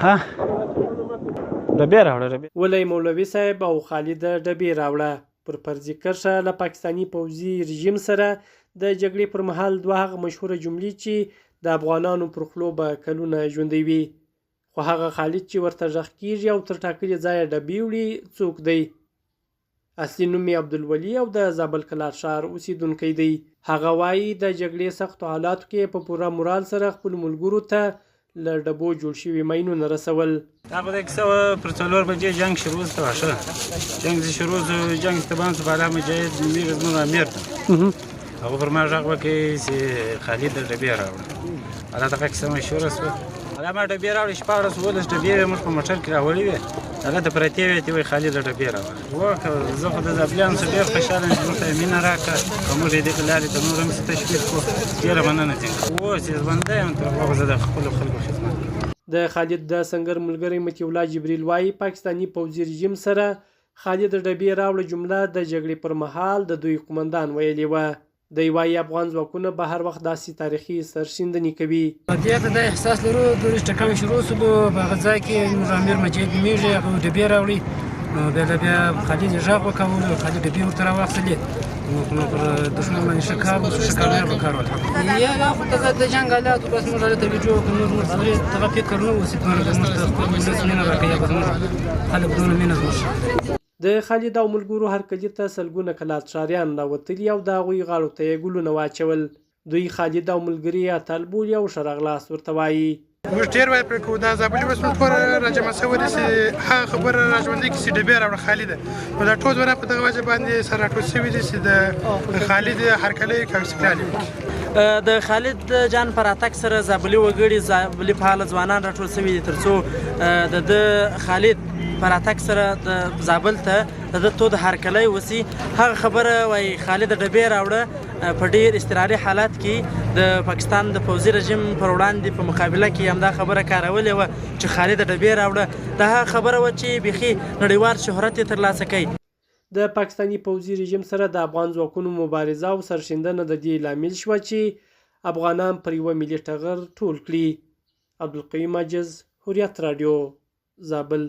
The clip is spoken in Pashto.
ها، ډبې راوړه ډبې. ولی مولوي صاحب او خالد ډبې راوړه. پر فرضي کرښه له پاکستاني پوځي رژیم سره د جګړې پر مهال دوه هغه مشهوره جملې چې د افغانانو پر خولو به کلونه ژوندۍ وي. خو هغه خالد چې ورته غږ کیږي او تر ټاکلي ځایه ډبې وړي څوک دی؟ اصلي نوم یې عبدالولي او د زابل کلات ښار اوسېدونکی دی. هغه وايي د جګړې سختو حالاتو کې په پوره مورال سره خپلو ملګرو ته له ډبو جوړ شوي ماینونه رسول. دا خو دا کیسه وه، پر 4 بجې جنګ شروع شو. ښه جنګ چې شروع شو، جنګ چې تبان شو، بالا مجاهد نومېږي زموږ امیر دی، هغه پر ما غږ وکړ چې خالد د ډبې راوړه. هغه دغه کیسه مشهوره شوه. هغه ما ډبې راوړې، 16 17 ډبې وې، موږ په موټر کې راوړې وې، هغه ته پرتې وې، ته وایي خالد ډبې راوړه. وکړه زه خو د زابلیانو څخه ډېر خوشحاله یم چې موږ ته یې مینه راکړه او موږ یې دغې لارې ته نور هم څه تشویق کړو. ډېره مننه ځینې اوس چې ژوندی یم تر هغو زه د خپلو خلکو خدمت کوم. د خالد د سنګر ملګری مطیع الله جبریل وايي پاکستاني پوځي رژیم سره خالد ډبې راوړه جمله د جګړې پر مهال د دوی قومندان ویلې وه. دی وايي افغان ځواکونه به هر وخت داسې تاریخي سرښندنې کوي. دې ته دا احساس لرو، دورې ټکان شروع شولو، په هغه ځای کې موږ امیر مجید نومېږي، هغه ډبې راوړي، نو بیا له بیا خالد یې غږ وکولو، خالد ډبې ورته راواخیستلې، نو پر دښمن باندې ښه کار وشو، ښه کامیاب کار وکړ. یا دا خو دغه د جنګ حالاتو بس موږ هلته ویډیو وکړو، نور موږ پرې دغه فکر نه و چې دومره زموږ ته خپل ولس مینه راکوي، یا به زموږ خلک دومره مینه زموږ. د خالد او ملګرو هرکلي ته سلګونه کلات ښاریان راوتلي او د هغوی غاړو ته یې ګلونه واچول. دوی خالد او ملګري یې اتل بولي او ښه راغلاست ورته وایي. موږ ډېر وایي پرې کوو، دا زابلي اوس موږ ټول راجمع شوي دي چې هغه خبره راژوندۍ کړي چې ډبې راوړه خالد. نو دا ټول ځوانان په دغه وجه باندې سره راټول شوي دي چې د خالد هرکلی وکړي او استقلال یې وکړي. د خالد جان په راتګ سره زابلي وګړي، زابلي فعاله ځوانان راټول شوي دي ترڅو د ده خالد په راتګ سره د زابل ته د ده تود هرکلی وسي. هغه خبره وایي خالد ډبې راوړه په ډېر اضطراري حالت کې د پاکستان د پوځي رژیم پر وړاندې په مقابله کې همدا خبره کارولې وه چې خالد ډبې راوړه. دا هغه خبره وه چې بیخي نړیوال شهرت یې ترلاسه کړ. د پاکستاني پوځي رژیم سره د افغان ځواکونو مبارزه او سرښندنه د دې لامل شوه چې افغانان پر یوه ملي ټغر ټول کړي. عبدالقیوم عاجز، حریت راډیو، زابل.